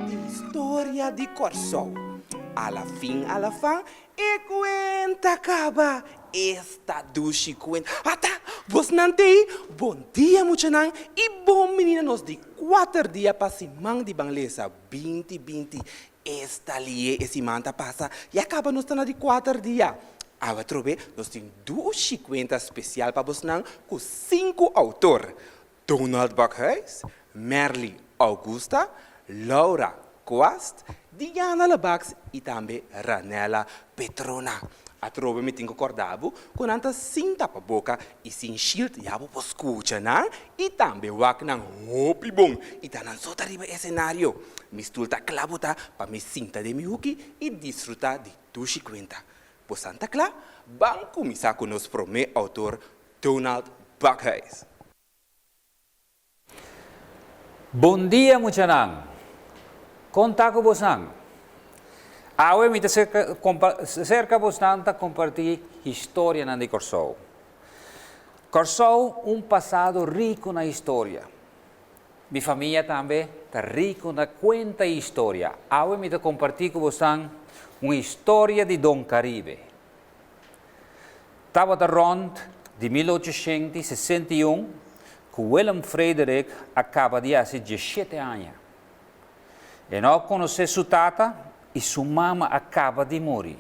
Historia di Kòrsou. Ala fin ala fan e kuenta kaba. Esta dushi kuenta. Ata! Bosnan t'ei? Bon dia muchanan i bon minina nos di kuater dia pa siman di ban lesa binti binti. Esta lie e siman ta pasa ya kaba nos ta na di kuater dia. Awe atrobe nos tin dushi kuenta spesial pa bosnan ku sinku outor. Donald Bakhuis, Merly Augusta, Laura Kwast, Diana Lebacs y tambe Ranella Petrona. Atrobe mi tin cu corda bo cu nan ta sin tapa boca y sin shield ya bo por scucha nan y tambe wak nan hopi bon y ta nan so ta riba escenario. Mi stoel ta cla bo ta pa mi sinta den mi huki y disfruta di dushi cuenta. Bo san ta cla? Ban cuminsa cu nos prome autor Donald Bakhuis. Bon dia muchanan! Kon ta ku bosnan? Awe mi ta serka bosnan ta kompartí historianan di Kòrsou. Kòrsou un pasado riku na historia. Mi famia tambe ta riku na kuenta historia. Awe mi ta kompartí ku bosnan un historia di Don Karibe. Tabata rònt di 1861 ku Willem Frederik a kaba di hasi diesshete aña. E no a konosé su tata i su mama a kaba di muri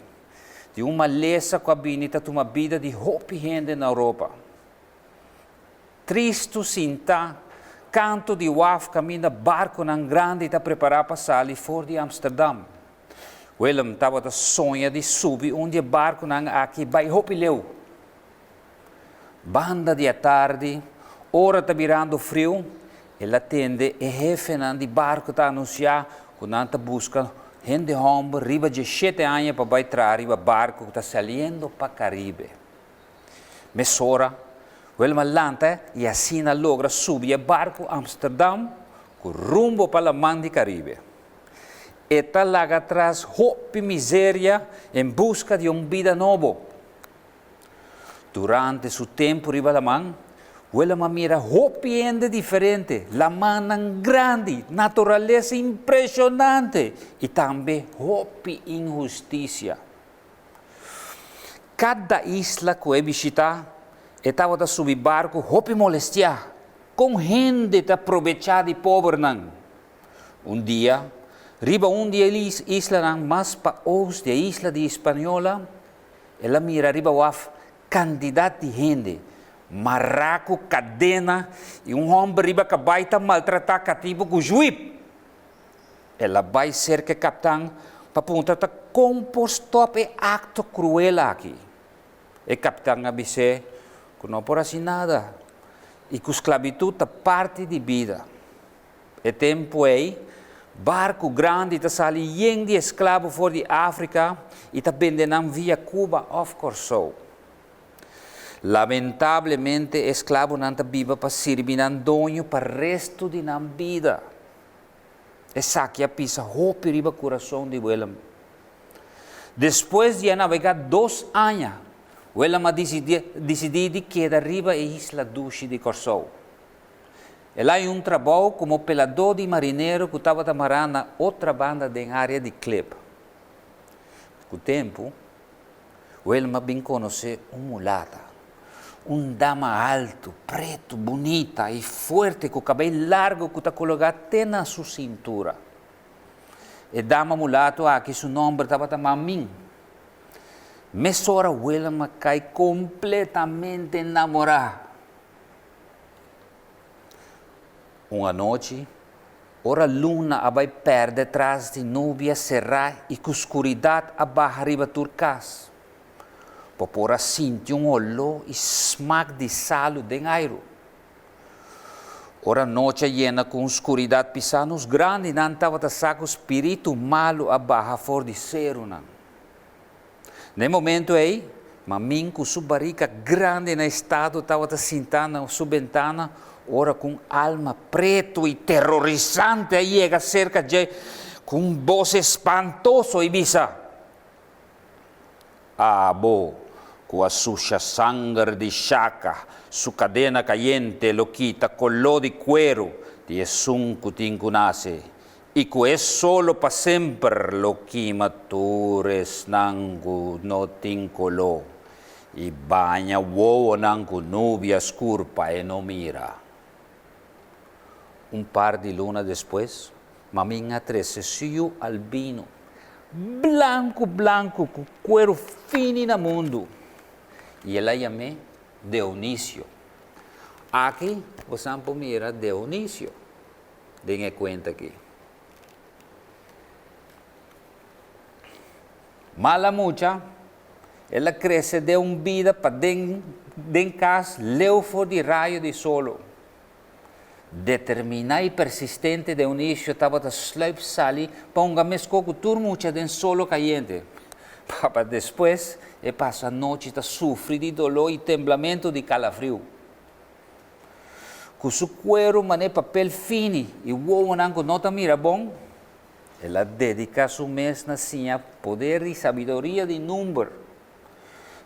di un malesa ku a bini ta tuma bida di hopi hende na Europa. Tristu sintá kantu di waf kaminda barkunan grandi ta prepará pa sali for di Amsterdam. Willem tabata soña di subi un di e barkunan aki bai hopi leu. Banda di atardi, ora ta birando friu, el a tende e hefenan di barku ta anunsiá ku nan ta buska hende hòmber riba djeshete aña pa bai traha riba barku ku ta saliendo pa Karibe. Mesora, Willem a lanta i asina logra subi e barku Amsterdam ku rumbo pa laman di Karibe. E ta laga atras hopi miseria en buska di un bida nobo. Durante su tempu riba laman, Willem a mira hopi hende diferente, lamannan grandi, naturalesa impreshonante i tambe hopi inhustisia. Kada isla ku e bishitá, e tabata subi barku hopi molestiá kon hende ta probechá di pobernan. Un dia, riba un di e islanan mas pa oost di e isla di Hispaniola, el a mira riba waf kantidat di hende mará ku kadena i un hòmber riba kabai ta maltratá katibu ku juip. El a bai serka e kaptan pa puntra ta kon por stòp e akto kruel aki. E kaptan a bis'é ku no por hasi nada i ku sklabitut ta parti di bida. E tempu ei, barku grandi ta sali yen di esklabo for di Afrika i ta bende nan via Cuba òf Kòrsou. Lamentablemente e esklabonan ta biba pa sirbi nan doño pa restu di nan bida. Esaki a pisa hopi riba kurason di Willem. Despues di a nabegá dos aña, Willem a disidí di keda riba e isla dushi di Kòrsou. El a haña un trabou komo peladó di marinero ku tabata mará na otra banda den área di Klip. Ku tempu, Willem a bin konosé un mulata, un dama altu, pretu, bunita i fuerte ku kabei largu ku ta kologá te na su sintura. E dama mulato aki su nòmber tabata Mamin. Mesora Willem a kai kompletamente namorá. Un anochi, ora luna a bai pèrdè tras di nubia será i ku skuridat a baha riba tur kas, bo por a sinti un oló i smak di salu den airu. Ora nochi a yena ku un skuridat pisá, nos grandinan tabata sa ku spiritu malu a baha for di serunan. Na e momento ei, Mamin ku su barika grandi na estado tabata sintá na su bentana ora ku un alma pretu i terorisante a yega serka dje ku un bos espantoso i bisa, Abo ku a susha sanger di Shaka, su kadena kayente lo kita koló di kueru di esun ku tin ku nase. I ku e solo pa semper lo kima tur esnan ku no tin koló, i baña wowonan ku nubia skur pa e no mira. Un par di luna despues, mamin a trese su yu albino, blanku blanku ku kueru fini na mundu, i el a yam'é Deonisio. Aki bosan por mira Deonisio den e kuenta aki. Mala mucha, el a krese den un bida paden den kas leu for di rayo di solo. Determiná i persistente Deonisio tabata sluip sali pa hunga meskó ku tur mucha den solo kayente. Pa despues e pasa anochi ta sufri di doló i temblamentu di kalafriu. Ku su kueru manera papel fini i wowonan ku no ta mira bon, el a dediká su mes na siña poder di sabiduria di number.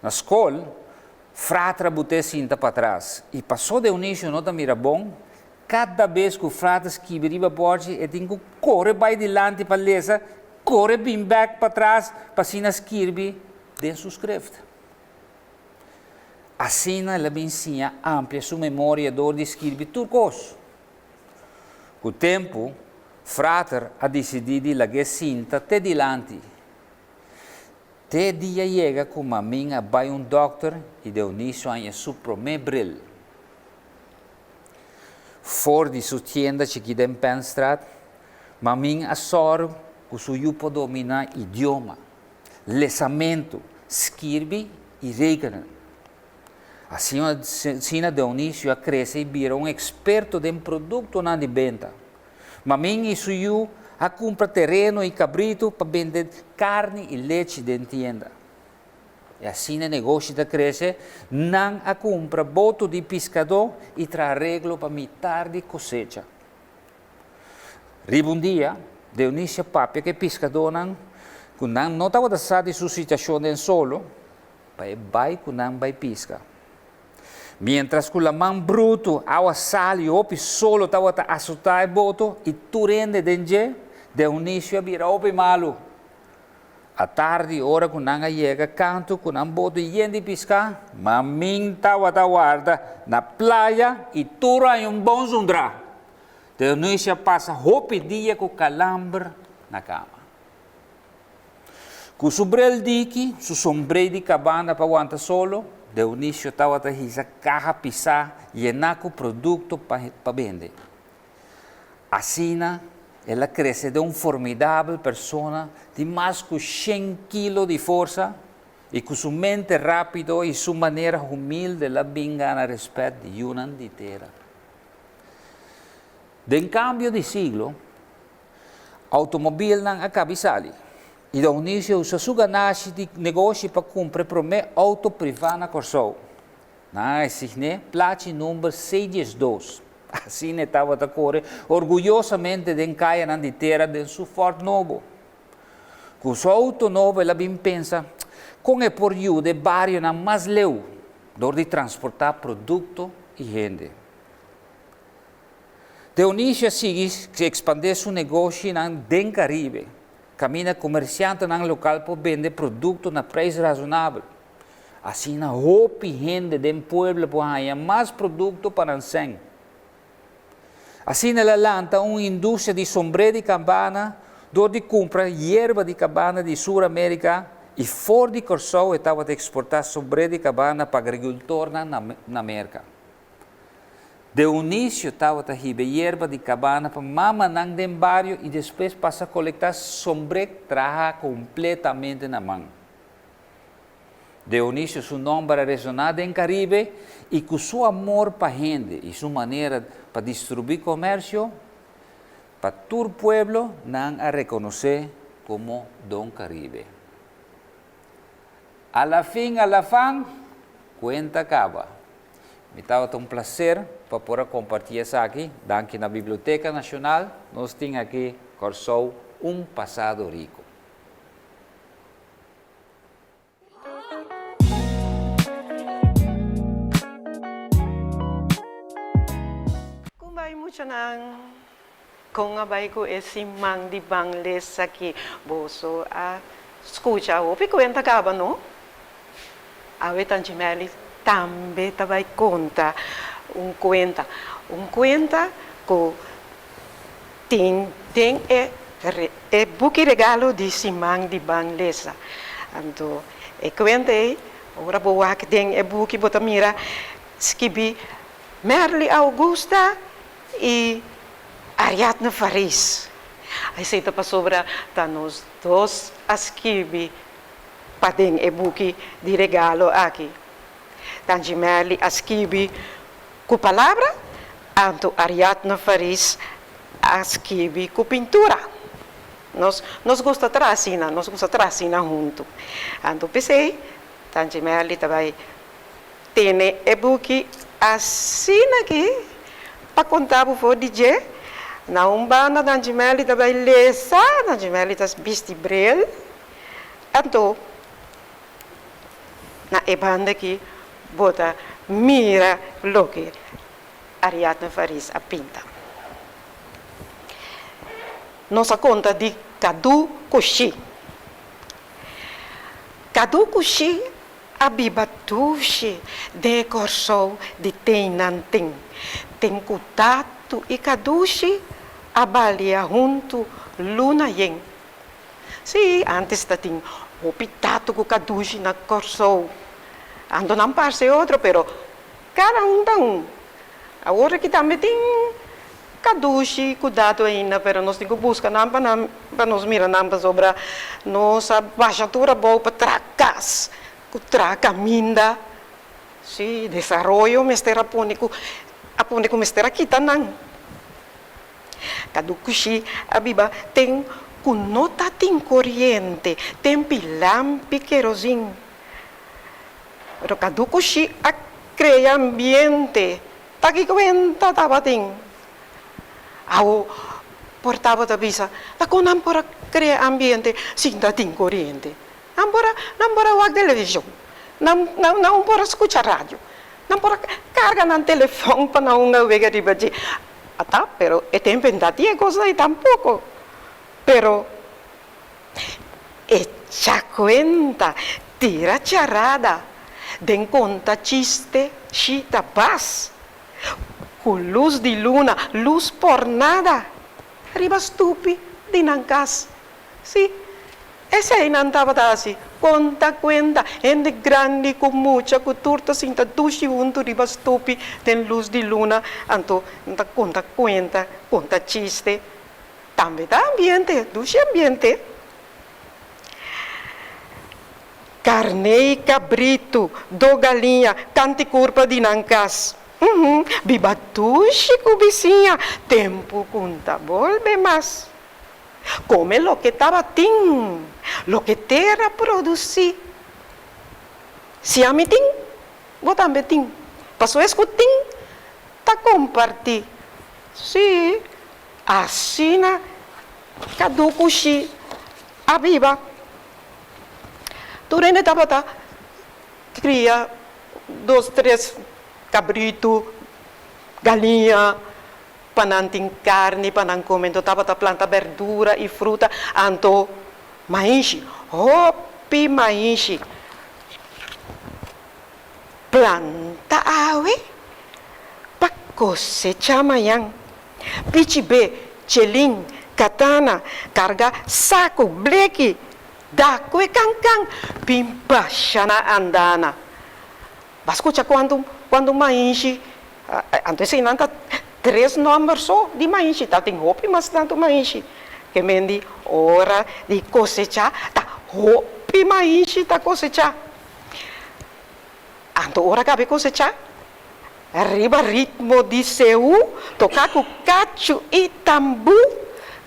Na skol, frater a but'é sinta patras, i pasó Dionisio no ta mira bon, kada bes ku frater skibi riba bòrchi e tin ku kore bai dilanti pa lesa, kore bin bèk patras pa asina skirbi den su skrift. Asina el a bin siña amplia su memoria dor di skirbi tur kos. Ku tempu, frater a disidí di lag'é sinta te dilanti. Te dia yega ku mamin a bai un dòkter i Deonisio haña su promé bril. For di su tienda chikí den Penstraat, mamin a sòru ku su yu por dominá idioma. lesamentu, skirbi i rekenen. Asina Deonisio a krese i bira un eksperto den produktonan di benta. Mamin i su yu a kumpra tereno i kabritu pa bende karni i lechi den tienda. I asina e negoshi ta krese, nan a kumpra boto di piskadó i traha areglo pa mitar di kosecha. Riba un dia, Deonisio a papia ku e piskadónan ku nan no tabata sa di su situashon den solo, pa e bai ku nan bai piska. Miéntras ku laman brutu, awa sal i hopi solo tabata asotá e boto i tur hende den dje, Deonisio a bira hopi malu. Atardi, ora ku nan a yega kantu ku nan boto yen di piská, mamin tabata warda na playa i tur a haña un bon zundrá. Deonisio a pasa hopi dia ku kalamber na kama. Ku su brel diki, su sombré di kabana pa wanta solo, Deonisio tabata hisa kaha pisá yená ku produkto pa bende. Asina, el a krese den un formidabel persona di mas ku shen kilo di forsa i ku su mente rápido i su manera humilde el a bin gana rèspèt di yunan di tera. Den kambio di siglo, outomobilnan a kabi sali i Dionisio a usa su ganashi di negoshi pa kumpra e promé outo privá na Kòrsou. Nan a asign'é plachi number 612. Asina e tabata kore orguyosamente den kayanan di tera den su Ford nobo. Ku su outo nobo el a bin pensa kon e por yuda e barionan mas leu dor di transportá produkto i hende. Deonisio a sigui ekspandé su negoshinan den Karibe, kaminda komersiantenan lokal por bende produkto na preis razonabel. Asina hopi hende den pueblo por haña mas produkto pa nan sèn. Asina el a lanta un industria di sombré di kabana dor di kumpra yerba di kabana di Sur Amerika i for di Kòrsou e tabata eksportá sombré di kabana pa agrikultornan na Merka. Deonisio tabata hiba e yerba di kabana pa mamanan den bario i despues pasa kolektá sombré traha kompletamente na man. Deonisio su nomber a resoná den Caribe i ku su amor pa hende i su manera pa distribui komersio pa tur pueblo nan a rekonosé komo Don Caribe. A la fin a la fan, kuenta kaba. Mi tabata un plaser pa por a kompartí esaki. Danki na Biblioteka Nashonal nos tin aki Kòrsou un pasado riko. Kumbai muchanan. Kon a bai ku e siman di ban les aki? Boso a skucha hopi kuenta kaba, no? Awe Tanchi Merly tambe ta bai konta un kuenta. Un kuenta ku tin den e e buki regalo di siman di ban lesa. Anto e kuenta ei, ora bo wak den e buki bo ta mira skibí Merly Augusta i Ariadne Faris. Esei ta pasobra ta nos dos a skibi pa den e buki di regalo aki. Tanchi Merly a skibi ku palabra, anto Ariadne Faris a skibi ku pintura. Nos nos gusta traha asina, nos gusta traha asina huntu. Anto p'esei Tanchi Merly ta bai Tene e buki asina aki pa konta bo for di dje. Na un banda nan Jimeli ta bai lesa, nan Jimeli ta bisti bril. Anto na e banda aki bo ta mira loke Ariadne Faris a pinta. Nos a konta di Kadu Kushi. Kadu Kushi A biba dushi den e Kòrsou di teinan ten. Ten ku Tatu i Kadushi a balia huntu luna yen. Sí, ántes ta tin hopi Tatu ku Kadushi na Kòrsou. Anto nan parse otro, pero kada un ta un. Awor aki tambe tin Kadushi ku Datu ainda, pero nos tin ku buska nan pa nan pa nos mira nan pasobra nos a basha tur abou pa traha kas ku traha kaminda. Sí, desaroyo mester a pone ku a pone ku mester a kita nan. Kadushi a biba ten ku no ta tin koriente, tempi lampi kerozin. Pero Kadushi a krea ambiente Ta ki kuenta tabatin? Awo por tabata bisa, ta kon nan por a krea ambiente sin ta tin koriente? Nan por a, nan por a wak televishon, nan, nan, nan por a skucha radio, nan por a karga nan telefòn pa nan hunga wega riba dje. Ata, pero e tempu e no ta tin e kos ei tampoko. Pero Echa kuenta, tira charada, den konta chiste shi ta bas. Ku lus di luna, lus por nada, riba stupi di nan kas. Sí, esei nan tabata hasi, konta kuenta, hende grandi ku mucha ku tur ta sinta dushi huntu riba stupi den lus di luna, anto nan ta konta kuenta, konta chiste. Tambe ta ambiente, dushi ambiente. Karné i kabritu, do galiña, kanti kurpa di nan kas. Uhum, biba dushi ku bisiña, tempu ku n'ta bolbe mas. Kome loke tabatin, loke tera produsí. Si ami tin, bo tambe tin. Pasobra es ku tin, ta kompartí. Sí. Asina Kadu ku Shi a biba. Tur hende tabata kria dos tres kabritu, galiña pa nan tin karni pa nan kome. Anto tabata planta berdura i fruta. Anto maishi, hopi maishi planta awe pa kosechá mañan. Pichi be, chelin, katana, karga saku, bleki, da ku e kankan, bin basha na andana. Bo a skucha kuantu kuantu mainshi, anto eseinan ta tres nòmber so di mainshi, ta tin hopi mas tantu mainshi. Ke men di ora di kosechá ta hopi mainshi ta kosechá. Anto ora kabe kosechá, Riba ritmo di seú, toká ku kachu i tambú,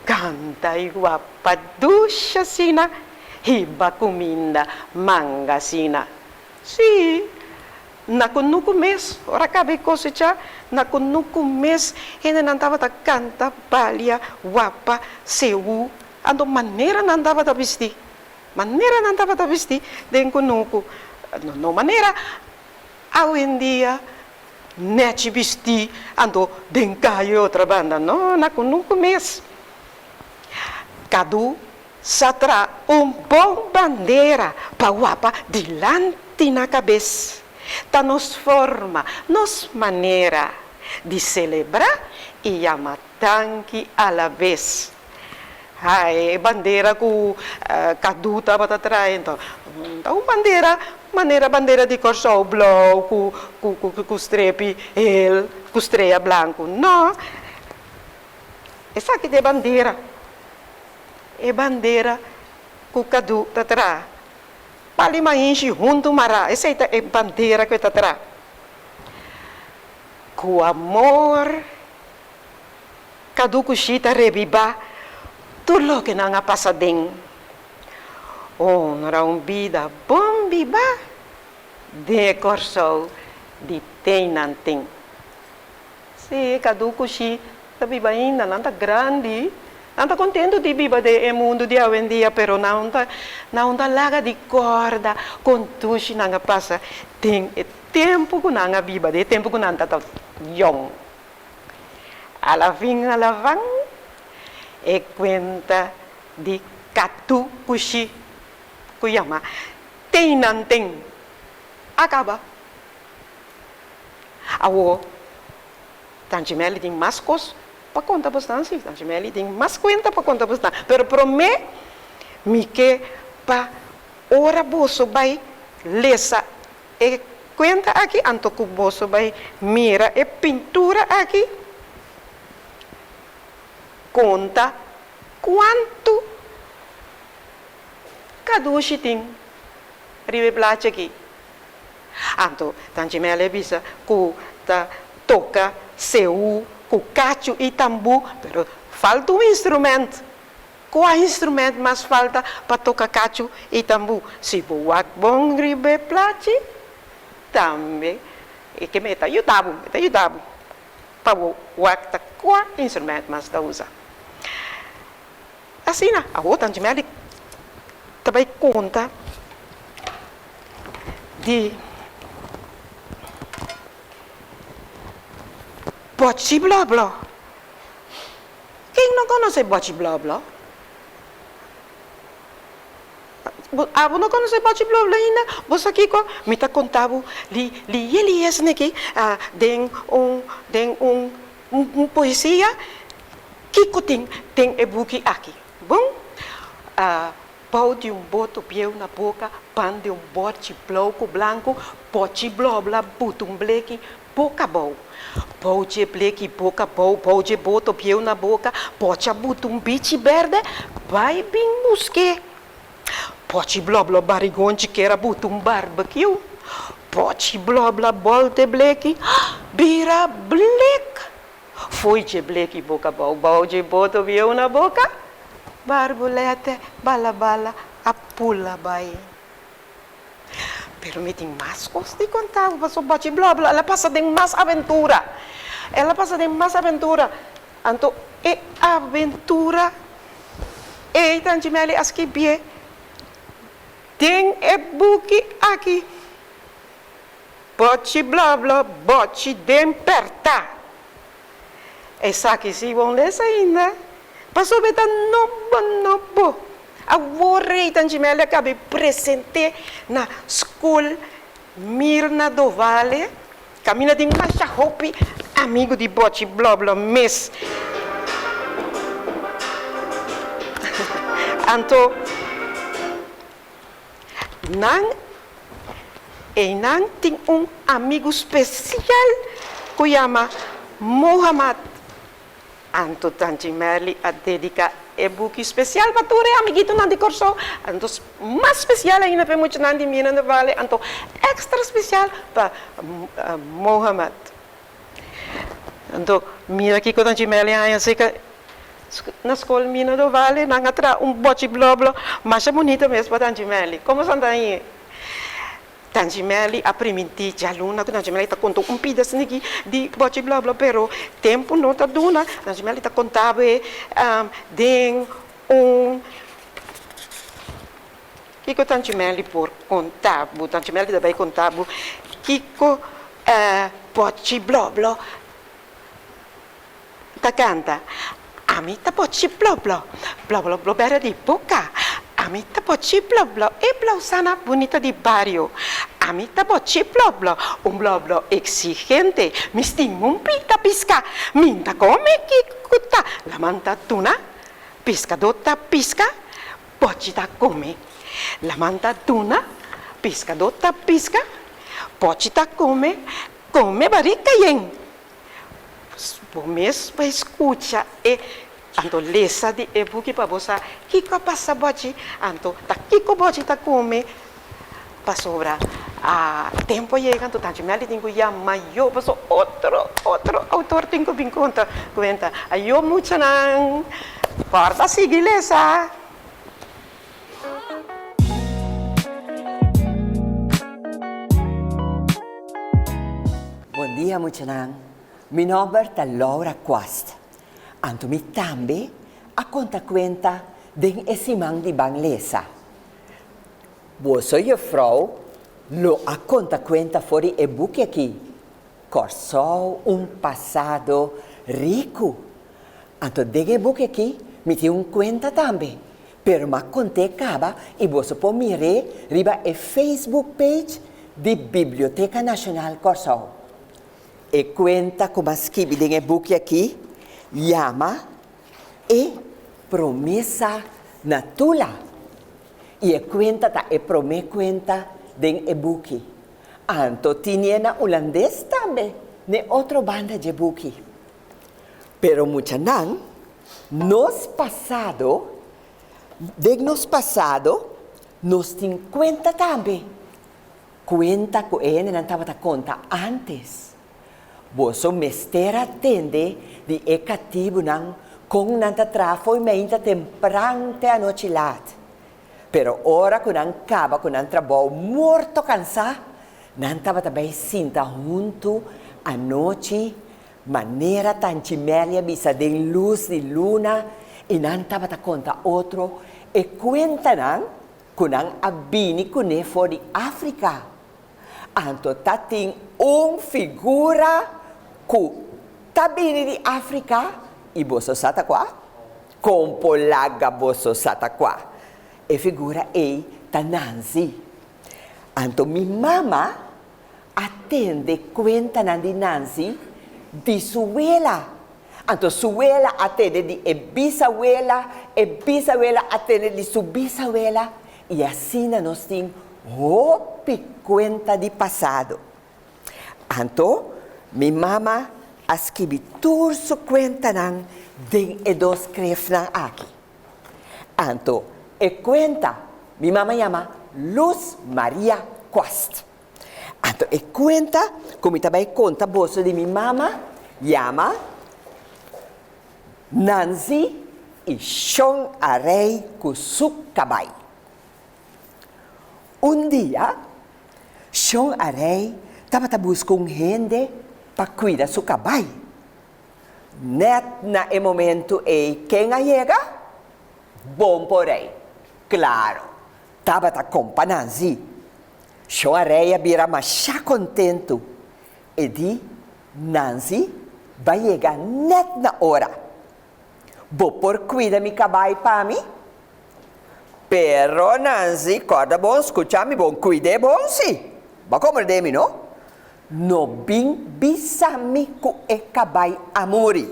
kanta i wapa dushi asina, hiba kuminda manga asina. Sí, na kunuku mes, ora kaba e kosechá, na kunuku mes hendenan tabata kanta, balia, wapa, seú, anto manera nan tabata bistí, manera nan tabata bistí den kunuku, no manera Awendia Nèchi bistí anto den kaya otra banda. No, na kunuku mes. Kadu sa traha un bon bandera pa wapa dilanti na kabes. Ta nos forma, nos manera di selebrá i yama danki alabes. Ha, e bandera ku Kadu tabata traha enton, ta un bandera manera bandera di Kòrsou blou ku ku strepi hel ku strea blanku. No, esaki ta e bandera, e bandera ku Kadu ta traha. Pali mainshi huntu mará, esei ta e bandera ku e ta traha. Ku amor. Kadu ku shi ta rebibá tur loke nan a pasa den. Honra un bida bon bibá den e Kòrsou di ten nan ten. Sí, kadu ku shi ta biba ainda, nan ta grandi, nan ta kontentu di biba den e mundu di awendia, pero nan ta nan ta laga di kòrda kon dushi nan a pasa den e tempu ku nan a biba, den e tempu ku nan ta yòn. Alafin alavan e kuenta di katu ku shi ku yama Teinanten a kaba. Awor Tanchi Meli tin mas kos pa konta bosnan, si, Tanchi Meli tin mas kuenta pa konta bosnan, pero promé mi ke pa ora boso bai lesa E kuenta aki anto ku boso bai mira e pintura aki konta kuantu kadushi tin riba e plachi aki. Anto Tanchi Mele a bisa ku ta toka seú ku kachu i tambú pero falta un instrument. Kua instrument mas falta pa toka kachu i tambú? Si bo wak bon riba e plachi, tambe e ke e ta yuda bo, e ta yuda bo pa bo wak ta kua instrument mas ta usa. Asina, awor Tanchi Meli ta bai konta di Bòchi Blòblò. Ken no konosé Bòchi Blòblò? Abo no konosé Bòchi Blòblò ainda? Bo sa kiko? Mi ta konta bo li li yeli esneki den un den un un poesia. Kiko tin den e buki aki? Bon, Bou di un boto bieu na boka, pan di un bòrchi blou ku blanku, Bòchi Blòblò buta un bleki Boka bou. Bou dje bleki boka bou, bou dje boto bieu na boka, Bòchi a buta un bichi bèrdè, bai bin busk'é. Bòchi blòblò barigonchi ker a buta un barbekiu, Bòchi blòblò bòlta e bleki, bira blek. Fo'i dje bleki boka bou, bou dje boto bieu na boka, Barbulètè bala bala a pula bai. Pero mi tin mas kos di konta bo pasobra Bòchi Blòblò el a pasa den mas aventura. El a pasa den mas aventura. Anto e aventura ei Tanchi Meli a skibié den e buki aki, Bòchi Blòblò, Bòchi den Pèrtá. Esaki si bon les ainda, pasobra e ta nobo nobo. Awor Rey Tanchimeli a caba e presente na school Mirna Dovale, caminda tin masha hopi amigo di Bochi Bloblo mes. Anto nan einan tin un amigo special cu yama Mohamad. Anto Tanchi Merly a dedica e buki special pa tur e amiguitonan di Corsou, anto mas special ainda pa e muchanan di Miranda Valley, anto extra special pa Mohamad. Anto mira kico Tanchi Merly a haña cerca na scol Miranda Valley, nan a traha un bochi bloblo masha bunita mes pa Tanchi Merly. Como Santa Añe? Tanchi Meli a primintí djaluna ku Tanchi Meli ta konta un pida sniki di Bòchi Blòblò, pero tempu no ta duna. Tanchi Meli ta konta bo e den un Kiko Tanchi Meli por konta bo? Tanchi Meli ta bai konta bo kiko. Bòchi Blòblò ta kanta, Ami ta Bòchi Blòblò, blòblò blòbèrè di boka. Ami ta Bòchi Blòblò, e blòusana bunita di bario. Ami ta Bòchi Blòblò, un blòblò eksigente. Mi stima un pita piska, mi n' ta kome kiko ta laman ta duna. Piskadó ta piska, Bòchi ta kome. Laman ta duna, piskadó ta piska, bòchi ta kome, kome barika yen. Bo mes bai skucha e anto lesa di e buki pa bo sa kiko a pasa bòchi, anto ta kiko bòchi ta kome. Pasobra a tempu a yega anto Tanchi Melly tin ku yama yo pasobra otro otro outor tin ku bin konta kuenta. Ayo muchanan, kòrda sigui lesa. Bon dia muchanan, mi nomber ta Laura Quast. Anto mi tambe a konta kuenta den e siman di Ban Lesa. Boso juffrouw lo a konta kuenta for di e buki aki, Kòrsou un pasado riku. Anto den e buki aki mi tin un kuenta tambe, pero m'a kont'é kaba i boso por mir'é riba e Facebook page di Biblioteka Nashonal Kòrsou. E kuenta ku m'a skibi den e buki aki yama E Promesa na Tula. I e kuenta ta e promé kuenta den e buki. Anto tinié na ulandes tambe n'e otro banda dje buki. Pero muchanan, nos pasado, den nos pasado nos tin kuenta tambe, kuenta ku e hendenan tabata konta ántes. Boso mester a tende di e katibunan kon nan ta traha fo'i meinta tempran te anochi lat. Pero ora ku nan kaba ku nan trabou morto kansá, nan tabata bai sinta huntu anochi manera Tanchi Meli a bisa den lus di luna i nan tabata konta otro e kuentanan ku nan a bini kuné for di Afrika. Anto ta tin un figura ku ta bini di Afrika i boso sa ta kua? Kon por laga boso sa ta kua? E figura ei ta Nanzi. Anto mi mama a tende kuentanan di Nanzi di su wela. Anto su wela a tende di e bisawela, e bisawela a tende di su bisawela i asina nos tin hopi kuenta di pasado. Anto mi mama a skibi tur su kuentanan den e dos krefnan aki. Anto e kuenta mi mama yama Luz Maria Quast. Anto e kuenta ku mi ta bai konta boso di mi mama yama Nanzi i Shon Arei ku su kabai. Un dia, Shon Arei tabata buska un hende pa kuida su kabai. Nèt na e momentu ei ken a yega? Bon por rei! Klaro, tabata Kompa Nanzi. Shon Arei a bira mashá kontentu. E di, Nanzi, ba yega nèt na ora. Bo por kuida mi kabai pa mi? Pero Nanzi, kòrda bon, skucha mi bon, kuid'é bon sí. Bo a komprendé mi, no? No bin bisa mi ku e kabai a muri.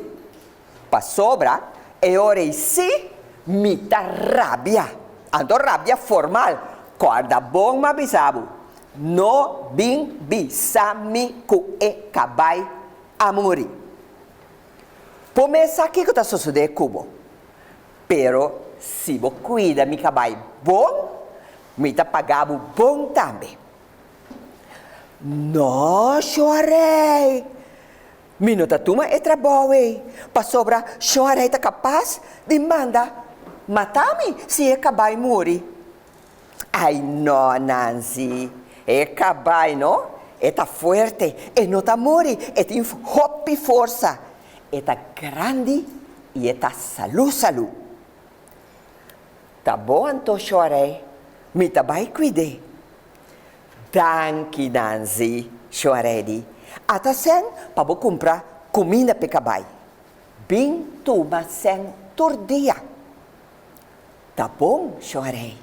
Pasobra e ora ei sí mi ta rabia. Anto rabia formal. Kòrda bon m'a bisa bo, no bin bisa mi ku e kabai a muri. Bo mes sa kiko ta sosodé ku bo. Pero si bo kuida mi kabai bon, mi ta paga bo bon tambe. No, Shorey! Mi no ta tuma e trabou ei, pasobra Shorey ta kapas di manda mata mi si e kabai muri. Ai no, Nanzi, e kabai no, e ta fuerte, e no ta muri, e tin hopi forsa, e ta grandi i e ta salu salu. Ta bo anto, Shorey, mi ta bai kuid'é. Danki, Nanzi, Shorey di. Ata sèn pa bo kumpra kuminda p'e kabai. Bin tuma sèn tur dia. Ta bon, Shon Arey.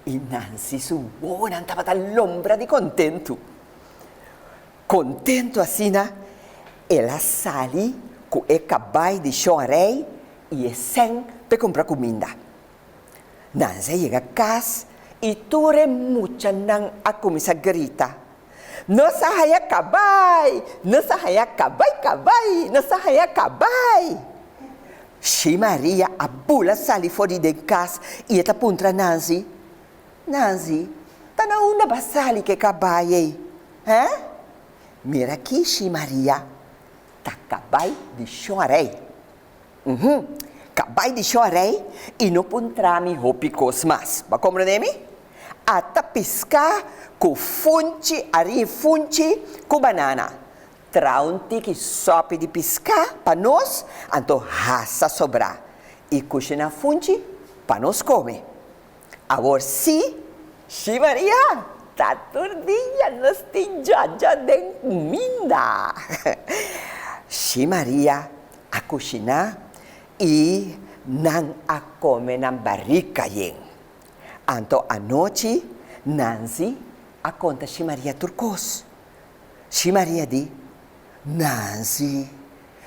I Nancy su wowonan tabata lombra di kontentu. Kontentu asina, el a sali ku e kabai di Shon Arey i e sèn p'e kumpra kuminda. Nancy a yega kas i tur e muchanan a kuminsá grita, Nos a haña kabai! Nos a haña kabai kabai! Nos a haña kabai! Shi Maria a bula sali for di den kas i e ta puntra Nanzi, Nanzi, ta na unda bo a sali ku e kabai ei, hè? Mira aki, Shi Maria, ta kabai di Shon Arei. Uhum, kabai di Shon Arei i no puntra mi hopi kos mas. Bo a komprendé mi? Ata piská ku funchi, arin funchi ku banana. Traha un tiki sòpi di piská pa nos, anto hasa sobrá i kushiná funchi pa nos kome. Awor sí, Shi Maria, ta tur dia nos tin djòdjò den kuminda. Shi Maria a kushiná i nan a kome nan barika yen. Anto anochi Nanzi a konta Shi Maria tur kos. Shi Maria di, Nanzi,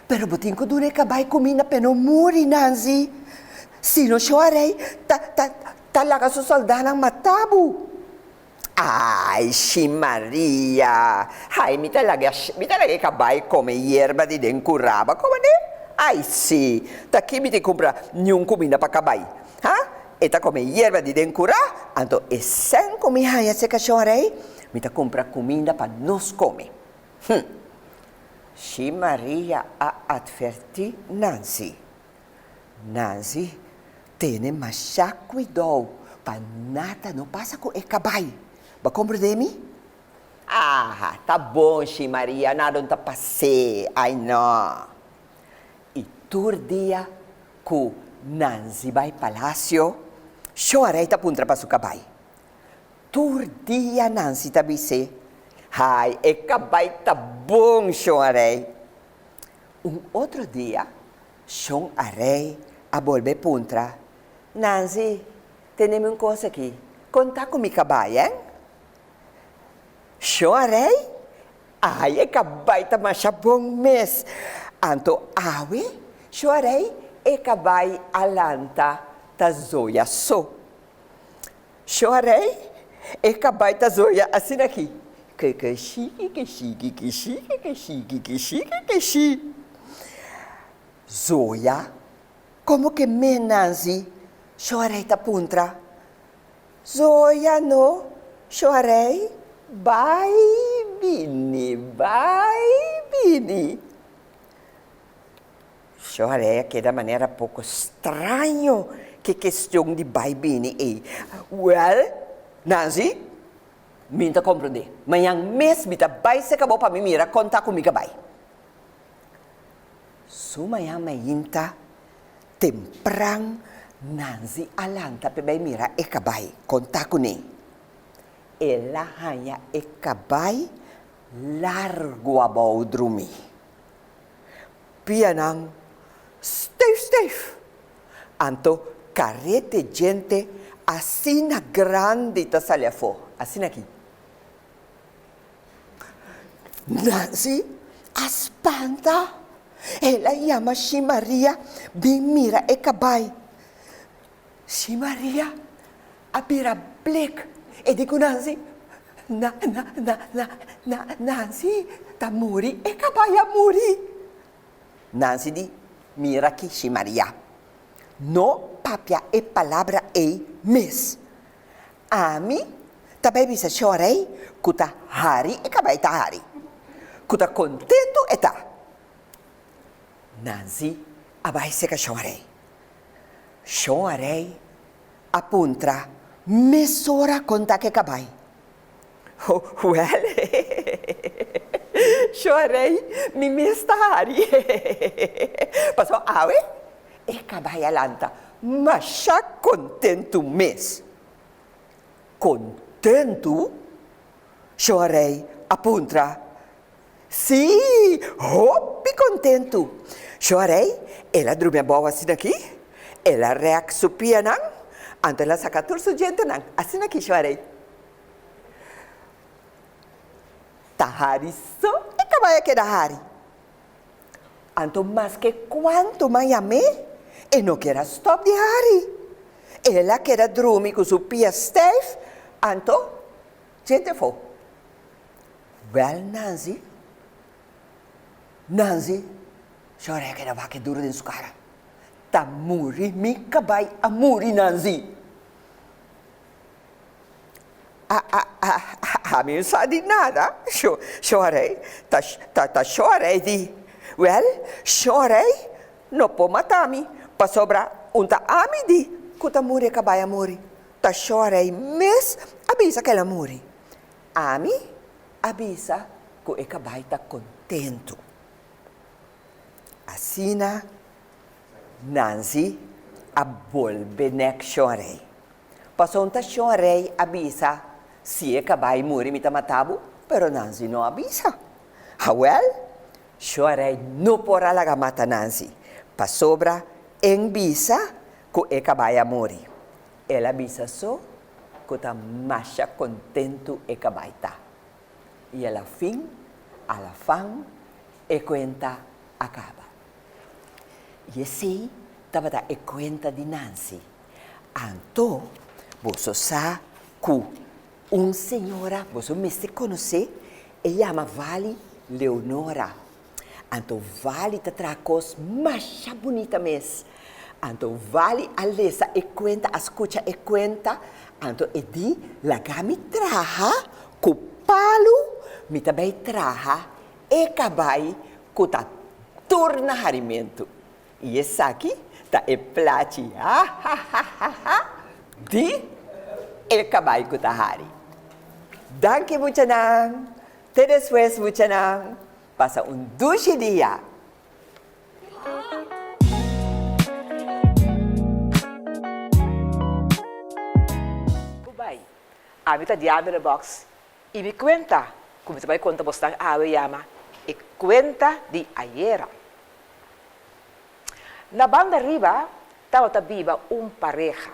pero bo tin ku duna e kabai kuminda p'e no muri, Nanzi. Si no Shon Arei ta, ta, ta laga su sòldánan mata bo. Ai, Shi Maria, ai, mi ta laga, mi ta laga e kabai kome yerba di den kuraba, komo ne? Ai si, ta ki mi tin kumpra niun kuminda pa kabai, ha? E ta kome yerba di den kurá, anto e sèn ku mi haña serka Shon Arei, Mi ta kumpra kuminda pa nos kome. Hm! Shi Maria a atvertí Nanzi. Nanzi, tene mashá kuidou pa nada no pasa ku e kabai. Bo a komprendé mi? Aha, ta bon, Shi Maria, nada no ta pas'é. Ai no! I tur dia ku Nanzi bai palasio, Shon Arei ta puntra pa su kabai. Tur dia Nancy ta bis'é, Hai, e kabai ta bon, Shon Arei. Un otro dia, Shon Arei a bolbe puntra, Nancy, tene mi un kos aki, konta ku mi kabai, hein? Shon Arei, Ai, e kabai ta masha bon mes. Anto awe, Shon Arei, e kabai a lanta ta zoya so. Shon Rei, e kabai ta zoya asina aki, Kekeshí, kekeshí, kekeshí, kekeshí, kekeshí, kekeshí. Zoya? Komo ke me, Nanzi? Shon Rei ta puntra. Zoya no, Shon Rei, bai bini, bai bini. Shorey a keda manera poko straño ke kestion di bai bini ei. Wèl, Nanzi, mi no ta komprondé. Mañan mes mi ta bai serka bo pa mi mira kon ta ku mi ka bai. Su mañan mainta tempran Nanzi a lanta p'e bai mira e kabai kon ta kuné. El a haña e kabai largu abou drumí. Pianan steif steif. Anto karete djente asina grandi ta sali afó, asina aki. Nancy a spanta. El a yama Shi Maria bin mira e kabai. Shi Maria a bira blek. E di ku Nancy, Na, na, na, na, na, Nancy ta muri, e kabai a muri. Nancy di, Mira aki, Shi Maria, no papia e palabra ei mes. Ami ta bai bisa Shorey ku ta hari e kabai ta hari, ku ta kontentu e ta. Nancy a bai seka Shorey. Shon Arey a puntra mesora kon ta ke kabai. Wèl, Shon Arey, mi mes ta hari. Pasobra awe e kabai a lanta masha kontentu mes. Kontentu? Shon Arey a puntra. Sí, hopi kontentu. Shorei, el a drumi abou asina aki, el a rèk su pianan, anto el a saka tur su djentenan, asina aki, Shorei. Ta hari so e kabai a keda hari. Anto maske kuantu m'a yam'é, e no kier a stòp di hari. El a keda drumi ku su pia stijf, anto djente afó. Wèl Nanzi, Nanzi, Shorei a keda wak e duru den su kara. Ta muri mi kabai a muri, Nanzi. Ami no sa di nada, Shorei, ta ta Shorei di. Wèl, Shorei no por mata mi, pasobra un ta ami di ku ta muri e kabai a muri. Ta Shorei mes a bisa ku el a muri. Ami a bisa ku e kabai ta kontentu. Asina Nanzi a bolbe nèk Shorei. Pasobra Shon Rei a bisa, Si e kabai muri mi ta mata bo, pero Nanzi no a bisa. Awel, Shon Rei no por a laga mata Nanzi, pasobra en bisa ku e kabai a muri. El a bisa so ku ta masha kontentu e kabai ta. I a la fin, a la fan, e kuenta a kaba. I esei tabata e kuenta di Nanzi. Anto boso sa ku un señora boso mester konosé, e yama Vali Leonora. Anto Vali ta traha kos masha bunita mes. Anto Vali a lesa e kuenta, a skucha e kuenta, anto e di, Laga mi traha ku palu, mi ta bai traha e kabai ku ta tur na harimentu. I esaki ta e plachi hahahaha di e kabai ku ta hari. Danki muchanan, te despues muchanan, pasa un dushi dia. Bai, ami ta Diablo Box i mi kuenta ku mi ta bai konta bosnan awe yama E Kuenta di Ayera. Na banda riba tabata biba un pareha,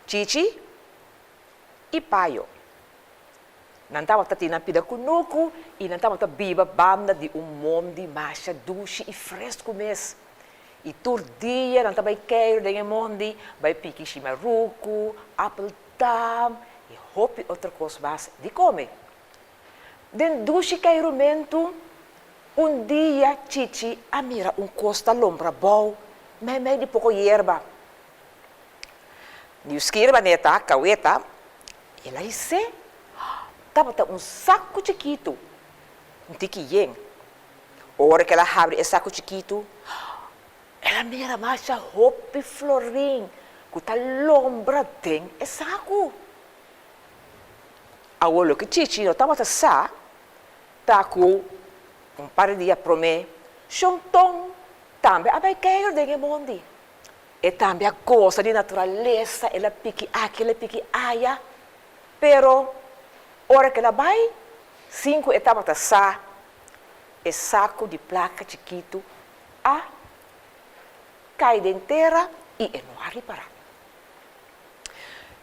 Chichi i Payo. Nan tabata tin nan pida kunuku i nan tabata biba banda di un mondi masha dushi i fresku mes. I tur dia nan ta bai keiru den e mondi, bai piki shimaruku, appeltaam i hopi otro kos mas di kome. Den dushi keirumentu, un dia Chichi a mira un kos ta lombra bou meimei di poko yerba. Niuskiri manera ta kaweta, el a his'é. Tabata un saku chikitu, un tiki yen. Ora ku el a habri e saku chikitu, el a mira masha hopi florin ku ta lombra den e saku. Awor loke Chichi no tabata sa ta ku un par di dia promé Shon Ton tambe a bai keiru den e mondi. E tambe a gosa di naturalesa, el a piki aki, el a piki aya, pero ora ku el a bai sin ku e tabata sa, e saku di plaka chikitu a kai den tera i e no a ripará.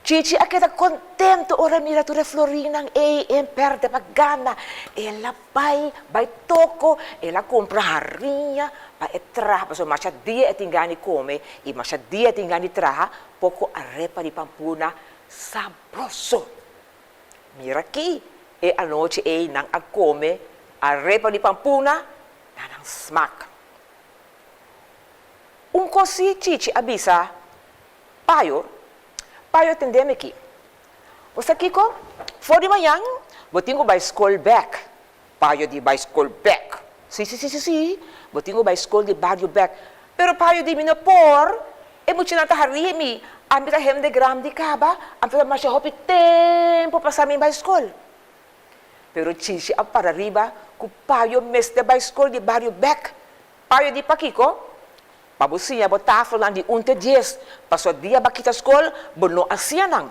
Chichi a keda contento ora mira tur e florinnan ey en perde pa gana. El a bay, bay toko, el a cumpra hariña pa e traha pasobra masha dia e tin gana di come y masha dia e tin gana di traha poco arepa di pampuna sabroso. Mira aki, e anochi ey nan a come arepa di pampuna na nan smak. Un cos si Chichi a bisa Payo, Payo tende mi aki. Bo sa kiko? For di mañan bo tin ku bai skol bèk. Payo di bai skol bèk. Si, si, si, si, si, bo tin ku bai skol di bario bèk. Pero Payo di mi no por. E muchanan ta harí mi. Ami ta hende grandi kaba, ami ta masha hopi tempu pasá mi bai skol. Pero Chichi a para riba ku Payo mester bai skol di bario bèk. Payo di pakiko? Pa bo siña bo tafelnan di un te dies, pasobra dia bo a kita skol, bo no a siña nan.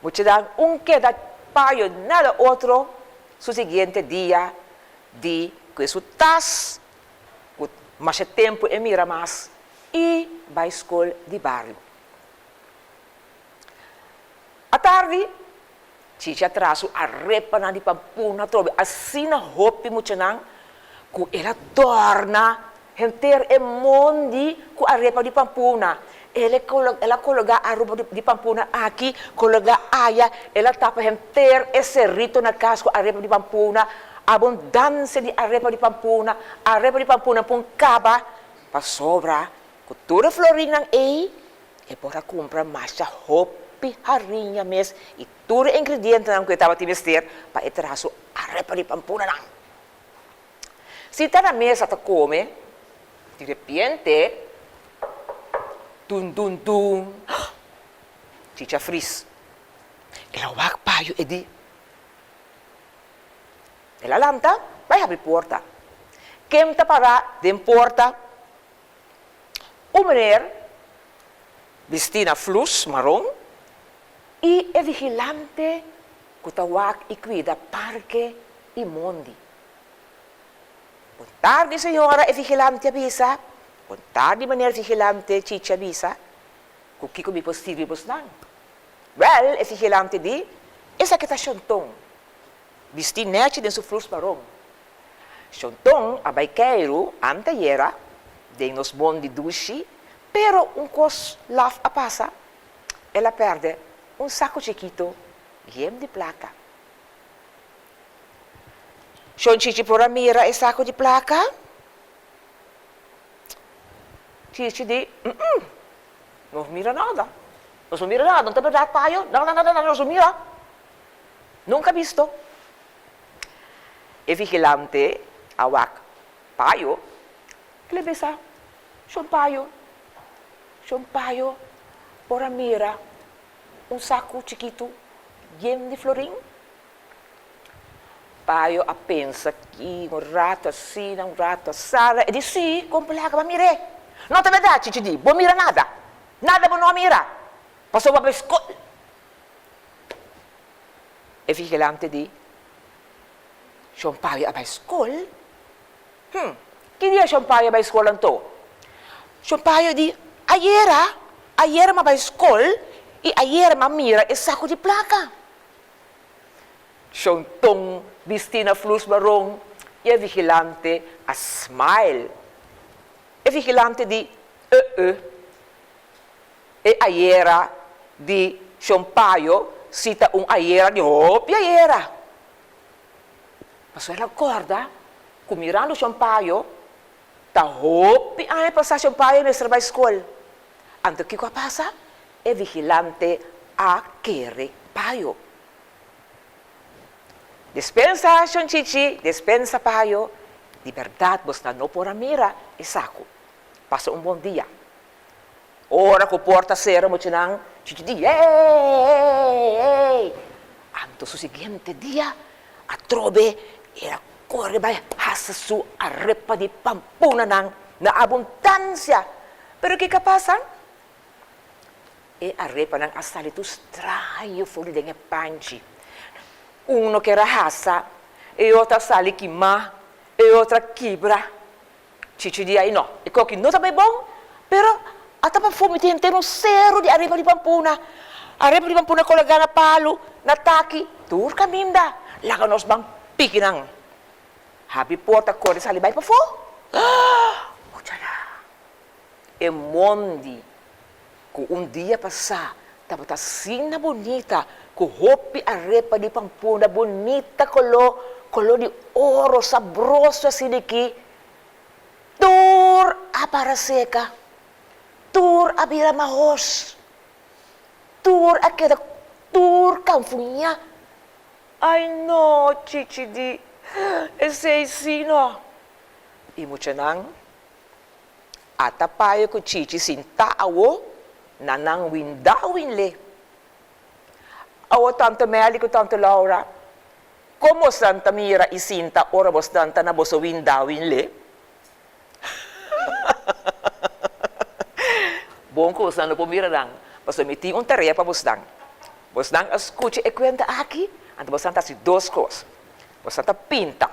Muchanan un keda payo nada otro. Su siguiente dia di kue su tas ku masha tempu e mira mas i bai skol di bario. Atardi, Chichi a traha su arepanan di pampuna atrobe asina hopi muchanan ku el a dòrna henter e mondi ku arepa di pampuna. El a kologá aruba di pampuna aki, kologá aya, el a tapa henter e serito na kas ku arepa di pampuna, abundansia di arepa di pampuna, arepa di pampuna pun kaba, pasobra ku tur e florinnan ei e por a kumpra masha hopi hariña mes i tur e ingredientenan ku e tabatin mester pa e traha su arepa di pampunanan. Sinta na mesa ta kome, di repente, dun dun dun, Chicha fris. El a wak payo e di. El a lanta bai habri porta. Ken ta para den porta? Un meneer bistí na flus maron i e vigilante ku ta wak i kuida parke i mondi. Bon tardi, señora, e vigilante a bisa. Bon tardi, meneer vigilante, Chichi a bisa. Ku kiko mi por sirbi bosnan? Wèl, e vigilante di, esaki ta Shonton, bistí nèchi den su flus maron. Shonton a bai keiru antayera den nos mondi dushi, pero un kos laf a pasa, el a pèrdè un saku chikito yen di plaka. Shon Chichi por a mira e saku di plaka? Chichi di, Mm-mm, no mira nada. Nos no mira nada, no ta bèrdat payo? No, no, no, no, nos no mira. Nunka bisto. E vigilante a wak Payo, el a bisa, Shon Payo, Shon Payo por a mira un saku chikitu yen di florin? Payo a pensa ki un ratu asina, un ratu asada, e di, Sí, kon plaga bo a mir'é. No ta bèrdat, Chichi di, bo mira nada, nada bo no a mira, pasobra bo a bai skol. E vigilante di, Shon Payo a bai skol? Hm, ki dia Shon Payo a bai skol anto? Shon Payo di, Ayera, ayera m'a bai skol i ayera m'a mira e saku di plaka. Shon Ton bisti na flus maron i e vigilante a smile. E vigilante di, Uh-uh. E ayera di Shon Payo si ta un ayera di hopi ayera. Pasobra el a kòrda ku mirando Shon Payo ta hopi aña pasá Shon Payo mester bai skol. Anto kiko a pasa? E vigilante a kere Payo. Despensa, Shon Chichi, despensa Payo, di bèrdat bosnan no por a mira e saku. Pasa un bon dia. Ora ku porta sera muchanan Chichi di eeeeeey! Anto su siguiente dia atrobe el a kore bai hasa su arepa di pampunanan na abundansia. Pero kiko a pasa? E arepanan a sali tur straño for di den e panchi. Un no ker a hasa, e otro a sali kimá, e otro a kibra. Chichi di ai no, e koki no ta bai bon, pero a ta pa fumi tin henter un seru di arepa di pampuna, arepa di pampuna kologá na palu, na taki, tur kaminda, laga nos ban piki nan. Habri porta kore sali bai pafó, Ochalá! E mondi ku un dia pasá tabata asina bunita ku hopi arepa di pampuna bunita koló, koló di oro sabroso asina aki, tur a para seka, tur a bira mahos, tur a keda tur kanfuñá. Ai no, Chichi di, esei sí no. I muchanan Ata payo ku Chichi sintá awo na nan windá winlé. Awo Tante Melly ku Tante Laura, kon bosnan ta mira i sinta ora bosnan ta na boso windá winlé? Bon ku bosnan no por mira nan, pasobra mi tin un tarea pa bosnan. Bosnan a skucha e kuenta aki, anto bosnan ta hasi dos kos. Boso ta pinta.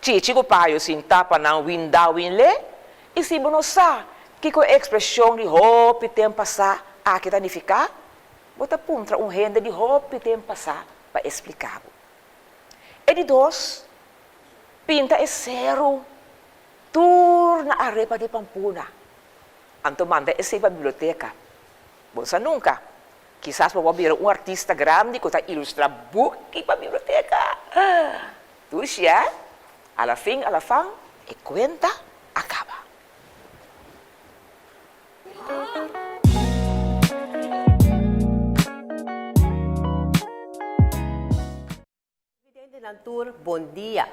Chichi ku payo sintá pa nan windá winlé, i si bo no sa kiko e ekspreshon di hopi tem pasá aki ta nifiká, bo ta puntra un hende di hopi tem pasá pa e spliká bo. E di dos, pinta e seru tur na arepa di pampuna, anto manda esei pa biblioteka. Bo no sa nunka, kisas bo por bira un artista grandi ku ta ilustrá buki pa biblioteka. Dushi, eh? A la fin, a la fan, e kuenta a kaba. Televidentenan tur bon dia.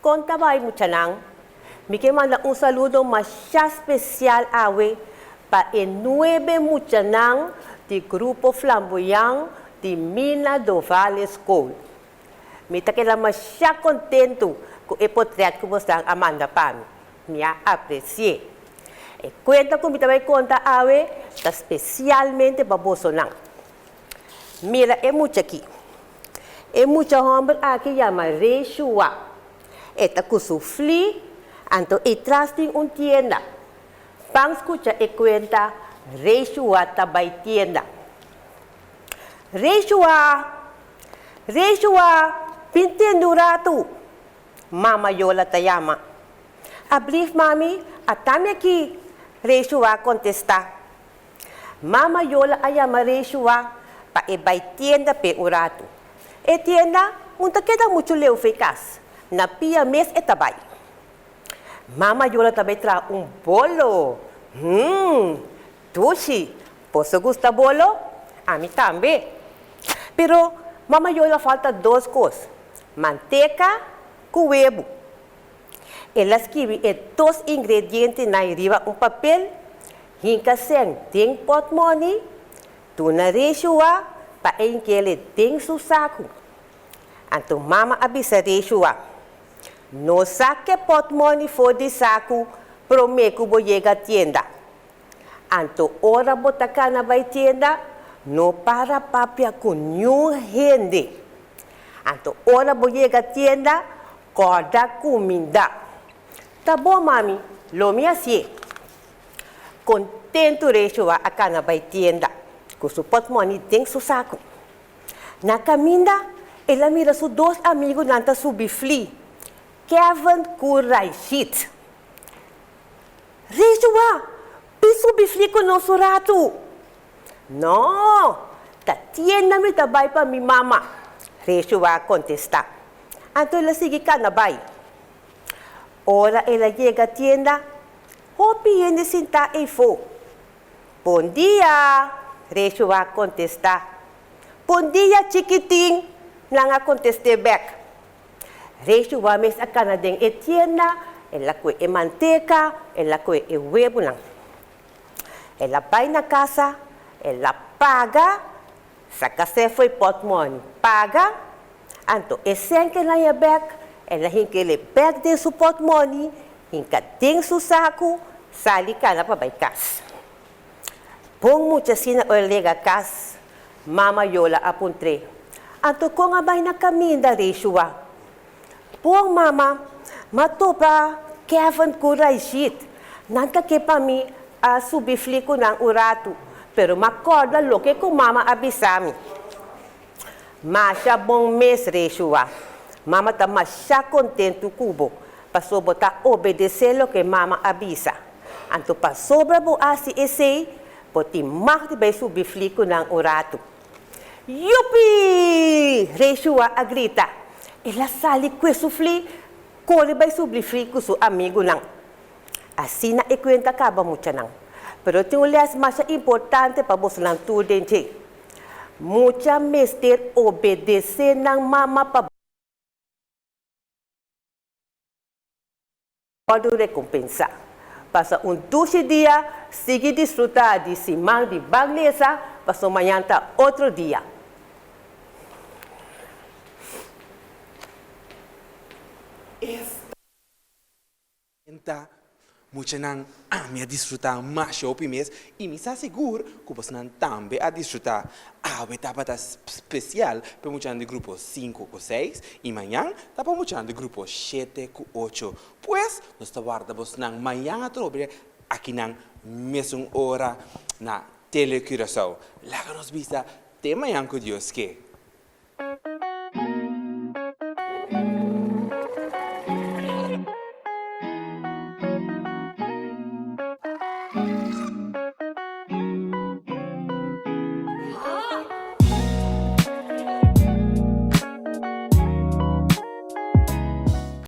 Kon ta bai muchanan? Mi ke manda un saludo masha spesial awe pa e nuebe muchanan di Grupo Flamboyan di Mina Dovale School. Mi ta keda masha kontentu ku e potrèt ku bosnan a manda pa mi. Mi a apresi'é. E kuenta ku mi ta bai konta awe ta spesialmente pa bosonan. Mira e mucha aki. E mucha hòmber aki yama Reshua. E ta ku su fli, anto ei tras tin un tienda. Ban skucha e kuenta Reshua ta bai tienda. Reshua! Reshua! Bin tende un ratu! Mama Yola ta yama. Ablief, mami, ata mi aki! Reshua a kontestá. Mama Yola a yama Reshua pa e bai tienda p'e un ratu. E tienda un ta keda muchu leu f'e kas, na pia mes e ta bai. Mama Yola ta bai traha un bolo! Hum! Dushi! Boso gusta bolo? Ami tambe! Pero Mama Yola falta dos kos, manteka ku webu. El a skibi e dos ingredientenan riba un papel, hinka sèn den pòtmòni, duna Reshua pa e hink'el den su saku. Anto mama a bisa Reshua, No saka e pòtmòni for di saku promé ku bo yega tienda. Anto ora bo ta kana bai tienda, no para papia ku niun hende. Anto ora bo yega tienda, kòrda kuminda. Ta bon, mami, lo mi hasié. Kontentu Reshua a kana bai tienda ku su pòtmòni den su saku. Na kaminda, el a mira su dos amigunan ta subi fli, Kevin ku Raishid. Reshua, bin subi fli ku nos un ratu. No, ta tienda mi ta bai pa mi mama, Reshua a kontestá. Anto el a sigui kana bai. Ora el a yega tienda, hopi hende sintá eifó. Bon dia! Reshua a kontestá. Bon dia, chikitin! Nan a kontest'é bèk. Reshua mes a kana den e tienda, el a kue e manteka, el a kue e webunan. El a bai na kasa, el a paga, saka sèn fo'i pòtmòni, paga, anto e sèn ku el haña bèk, el a hinka el e bèk den su pòtmòni, hinka den su saku, sali kana pa bai kas. Bon mucha asina ora el yega kas, mama Yola a puntr'é, Anto kon a bai na kaminda, Reshua? Bon mama, m'a topa Kevin ku Raijit. Nan ta ke pa mi a subi fli ku nan un ratu, pero m'a kòrda loke ku mama a bisa mi. Masha bon mes, Reshua. Mama ta masha kontentu ku bo, pasobra bo ta obedesé loke mama a bisa. Anto pasobra bo hasi esei, bo tin mag di bai subi fli ku nan un ratu. Yupi! Reshua a grita. El a sali kue su fli, kore bai subi fli ku su amigunan. Asina e kuenta kaba, muchanan. Pero tin un lès masha importante pa bosonan tur den dje. Mucha mester obedesé nan mama pa wòrdu rekompensá. Pasa un dushi dia, sigui disfrutá di siman di ban lesa, paso mañan ta otro dia. Esta. Muchanan, ami a disfrutá masha hopi mes i mi sa sigur ku bosnan tambe a disfrutá. Awe tabata spesial pa e muchanan di grupo sinku ku seis i mañan ta pa muchanan di grupo shete ku ocho. Pues, nos ta warda bosnan mañan atrobe akinan mesun ora na Tele Curaçao. Laga nos bisa te mañan ku Dios ke.